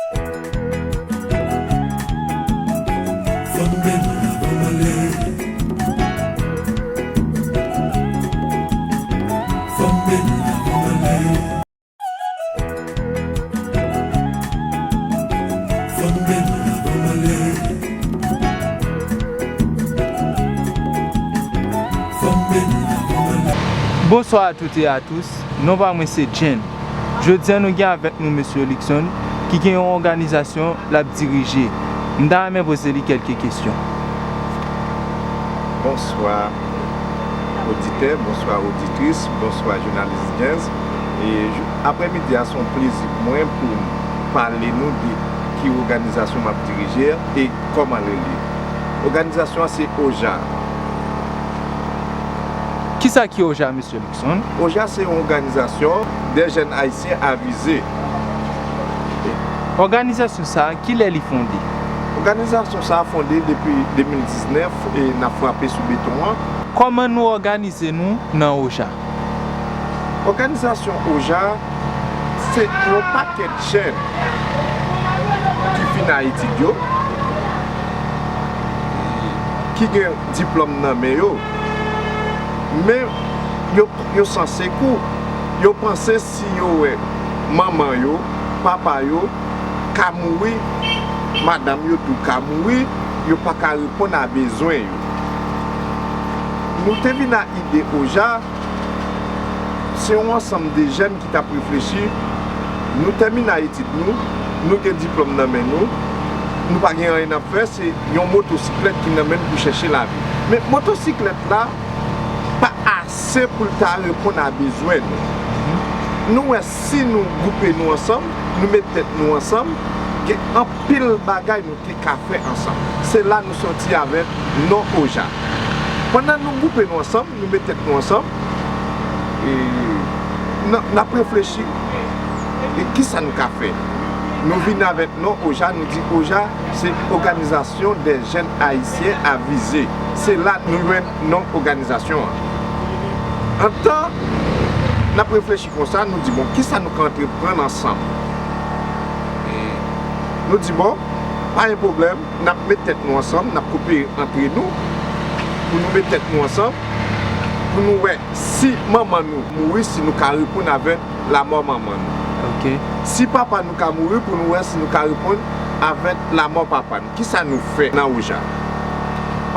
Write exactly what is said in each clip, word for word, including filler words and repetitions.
Fanm bèl la, fanm ale. Fanm bèl la, fanm ale. Fanm bèl la, fanm ale. Fanm bèl la, fanm ale. Bonsoir à toutes et à tous. Non pa mwen se Jen. Jodi a nou gen avèk nou mesye Luckson ki gen yon òganizasyon l ap dirije. M ta renmen poze li kèlke kesyon. Bonswa oditè, bonswa oditris, bonswa jounalis Jens. E jou-, aprèmidi a se yon plezi pou mwen pou m pale nou de ki òganizasyon m ap dirije e kòman l rele. Òganizasyon an se OJA. Kisa ki OJA, mesye Luckson? OJA se yon òganizasyon de jèn ayisyen avize. Òganizasyon sa a, kilè li fonde? Òganizasyon sa a fonde depi de mil diznèf e n ap frape sou beton an. Kòman nou òganize nou nan OJA? Òganizasyon OJA se yon pakèt jèn ki fin etid yo, ki gen diplòm nan men yo, men yo, yo san sekou. Yo panse si yo wè manman yo, papa yo ka mouri, madanm yo tou ka mouri, yo pa ka reponn a bezwen yo. Nou te vin ak ide OJA, se yon ansanm de jèn ki t ap reflechi. Nou tèmine etid nou, nou gen diplòm nan men nou, nou pa gen anyen n ap fè, se yon motosiklèt ki nan men n pou chèche lavi. Men motosiklèt la pa ase pou l ta reponn a bezwen nou. Nou wè si nou gwoupe nou ansanm, nou met tèt nou ansanm, gen anpil bagay nou te ka fè ansanm. Se la nou sòti avèk non OJA. Pandan nou gwoupe nou ansanm, nou met tèt nou ansanm, e n, n ap reflechi, e kisa nou ka fè? Nou vin avèk non OJA, nou di OJA se Òganizasyon dè Jèn Ayisyen Avize. Se la nou jwenn non òganizasyon an. Antan n ap reflechi konsa, nou di, bon, kisa nou ka antreprann ansanm? E nou di, bon, pa gen pwoblèm, n ap met tèt nou ansanm, n ap kopere antre nou, pou nou met tèt nou ansanm, pou nou wè si manman nou mouri, si nou ka reponn avèk lamò manman nou. Ok. Si papa nou ka mouri, pou nou wè si nou ka reponn avèk lamò papa nou. Kisa nou fè nan OJA?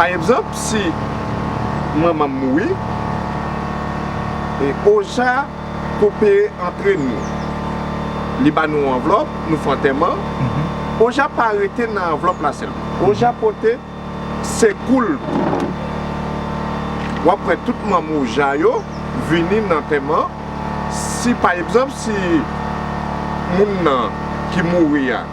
Pa egzanp, si manman m mouri, e OJA kopere antre nou. Li ba nou yon anvlòp, nou fè antèman. Mhm. OJA pa rete nan anvlòp la sèlman. OJA pote sekou l. W ap wè tout manm OJA yo vini nan antèman. Si, pa egzanp, si moun nan ki mouri a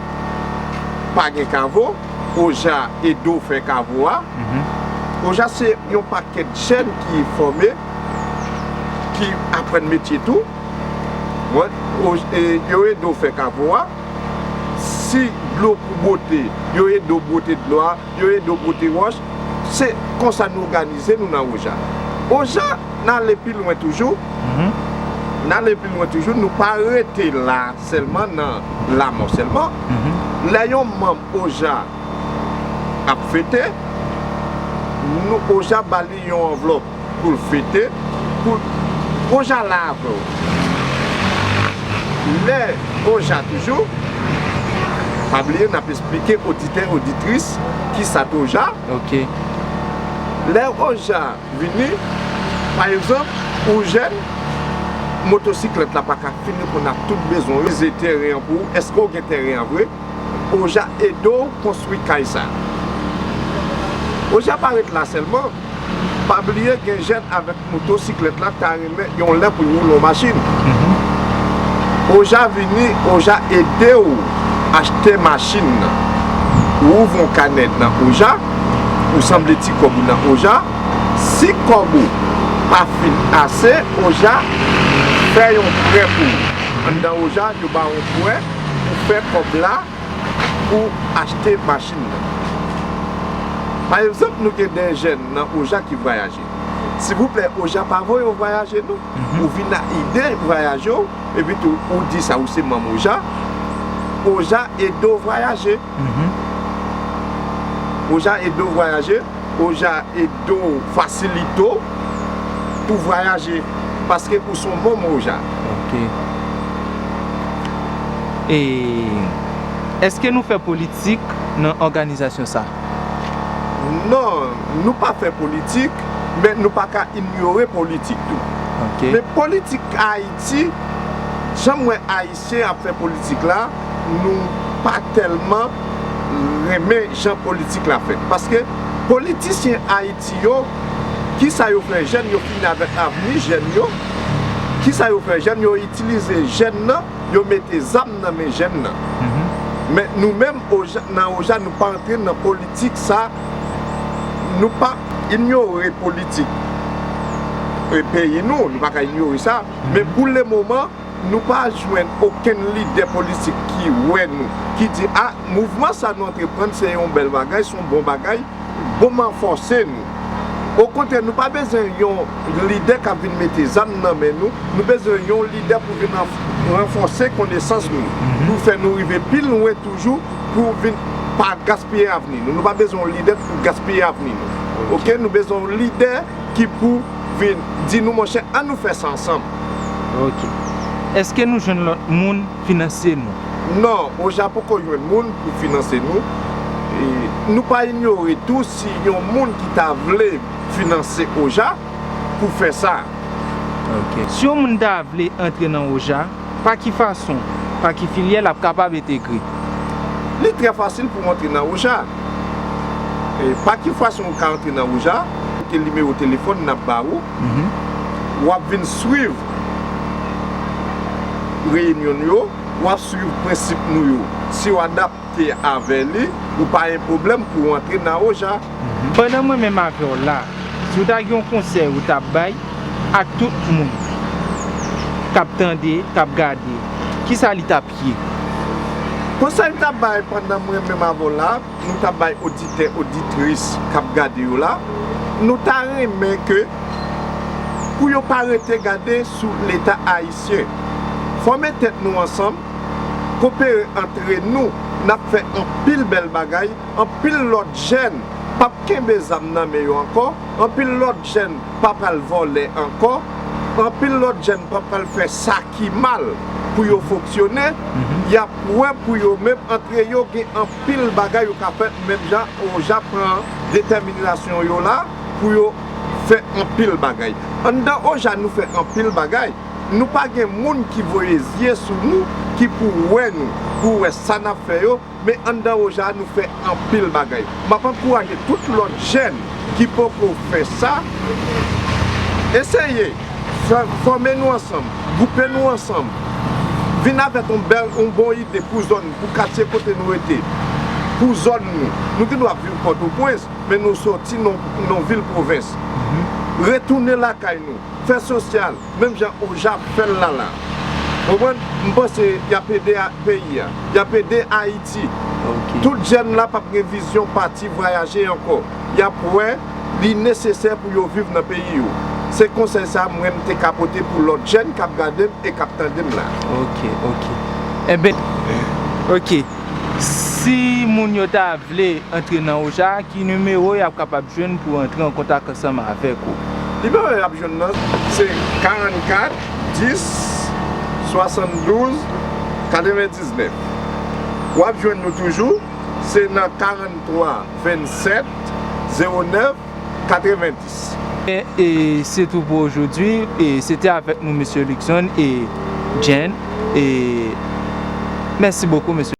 pa gen kavo, OJA ede w fè kavo a. Mhm. OJA se yon pakèt jèn ki fòme, ki aprann metye tou. Wè, o-, e, yo ede w fè kavo a. Si dlo pou bwote, yo ede w bwote dlo a, yo ede w bwote wòch. Se konsa nou òganize nou nan OJA. OJA, n ale pi lwen toujou. Mhm. N ale pi lwen toujou, nou pa rete la sèlman nan lamò sèlman. Mhm. Lè yon manm OJA ap fete, nou, OJA ba li yon anvlòp pou l fete, pou OJA la avè w. Lè OJA toujou, pa bliye n ap esplike oditè, oditris, kisa k OJA. Ok. Lè OJA vini, pa egzanp, ou jèn, motosiklèt la pa ka fin reponn a tout bezwen w, revèze tèren an pou ou, èske w gen tèren an vre? OJA ede w konstwi kay sa. OJA pa ret la sèlman. Pa bliye gen jèn avèk motosiklèt la ta renmen yon lè pou l woule yon machin. Mhm. OJA vini, OJA ede w achte machin nan. Ou ouvri yon kanè nan OJA, ou sanble ti kòb ou nan OJA. Si kòb ou pa fin ase, OJA fè yon prè pou ou. Anndan OJA, yo ba w yon prè pou fè kòb la pou achte machin nan. Pa egzanp, nou gen de jèn nan OJA ki vwayaje. Silvouplè, OJA pa voye w vwayaje, non. Mhm. Ou vin ak ide vwayaje w, epi tou, ou di sa, ou se manm OJA. Oja ede w vwayaje. Oja ede w vwayaje. Oja ede w fasilite w pou vwayaje. Paske ou se yon manm Oja. Ok. E èske nou fè politik nan òganizasyon sa? Non, nou pa fè politik, men nou pa ka inyore politik tou. Ok. Men politik Ayiti, jan m wè Ayisyen ap fè politik la, nou pa tèlman renmen jan politik la fèt. Paske politisyen Ayiti yo, kisa yo fè jèn yo fini avèk avni jèn yo? Kisa yo fè jèn yo itilize jèn nan, yo mete zam nan men jèn nan? Men nou menm Oja, nan Oja, nou pa antre nan politik sa. Nou pa inyore politik peyi nou, nou pa ka inyore sa. Men pou lemoman, nou pa jwenn okenn lidè politik ki wè nou, ki di, a, mouvman sa nou antreprann se yon bèl bagay, se yon bon bagay, bon m ranfòse nou. Okontrè, nou pa bezwen yon lidè k ap vin mete zam nan men nou, nou bezwen yon lidè pou vin ranfòse konesans nou, pou fè nou rive pi lwen toujou, pou vin pa gaspiye avni nou. Nou pa bezwen yon lidè pou gaspiye avni nou. Ok, nou bezwen yon lidè ki pou vin di nou, monchè, ann nou fè sa ansanm. Ok. Èske nou jwenn lòt moun finanse nou? Non, Oja poko jwenn moun pou finanse nou. E nou pa inyore tou si yon moun ki ta vle finanse Oja pou fè sa. Ok. Si yon moun ta vle antre nan Oja, pa ki fason, pa ki filyè l ap kapab entegre? Li trè fasil pou w antre nan Oja. E pa ki fason ou ka antre nan Oja, ke nimewo telefòn n ap ba ou. W ap vin swiv reyinyon nou yo, w ap swiv prensip nou yo. Si w adapte avè li, ou pa gen pwoblèm pou w antre nan Oja. Pandan mwen menm avè w la, si w ta gen yon konsèy ou t ap bay ak tout moun k ap tande, k ap gade, kisa li t ap ye? Konsèy m t ap bay pandan mwen menm avè w la, nou t ap bay oditè, oditris k ap gade yo la, nou ta renmen ke pou yo pa rete gade sou Leta ayisyen. Fòme tèt nou ansanm, kopere antre nou, n ap fè anpil bèl bagay, anpil lòt jèn p ap kenbe zam nan men yo ankò, anpil lòt jèn pa pral vòlè ankò, anpil lòt jèn pa pral fè sa ki mal pou yo fonksyone, y ap wè pou yo menm antre yo gen anpil bagay yo ka fè menm jan Oja pran detèminasyon yo la pou yo fè anpil bagay. Anndan Oja nou fè anpil bagay. Nou pa gen moun ki voye zye sou nou, ki pou wè nou, pou wè sa n ap fè yo, men anndan Oja nou fè anpil bagay. M ap ankouraje tout lòt jèn ki poko fè sa, eseye fè, fòme nou ansanm, gwoupe nou ansanm, vin avèk yon bèl, yon bon ide pou zòn, pou katye kote nou rete, pou zòn nou. Nou gendwa ap viv Pòtoprens, men nou sòti nan, nan vil pwovens. Retounen lakay nou, fè sosyal, menm jan Oja ap fè l la la. Konprann? M panse y ap ede a, peyi a. Y ap ede Ayiti. Tout jèn la p ap gen vizyon pati vwayaje ankò. Y ap wè li nesesè pou yo viv nan peyi yo. Se konsèy sa mwen m te ka pote pou lòt jèn k ap gade m e k ap tande m la. Ok, ok. Enben, ok. Si moun yo ta vle antre nan Oja, ki nimewo y ap kapab jwenn pou antre an kontak ansanm avèk ou? Nimewo y ap jwenn nan se karannkat dis swasanndouz katrevendiznèf. W ap jwenn nou toujou, se nan karanntwa vennsèt zewo nèf katrevendis. E, e se tou pou ojodwi. E se te avèk nou, mesye Luckson e Jen. E mèsi bokou, mesye.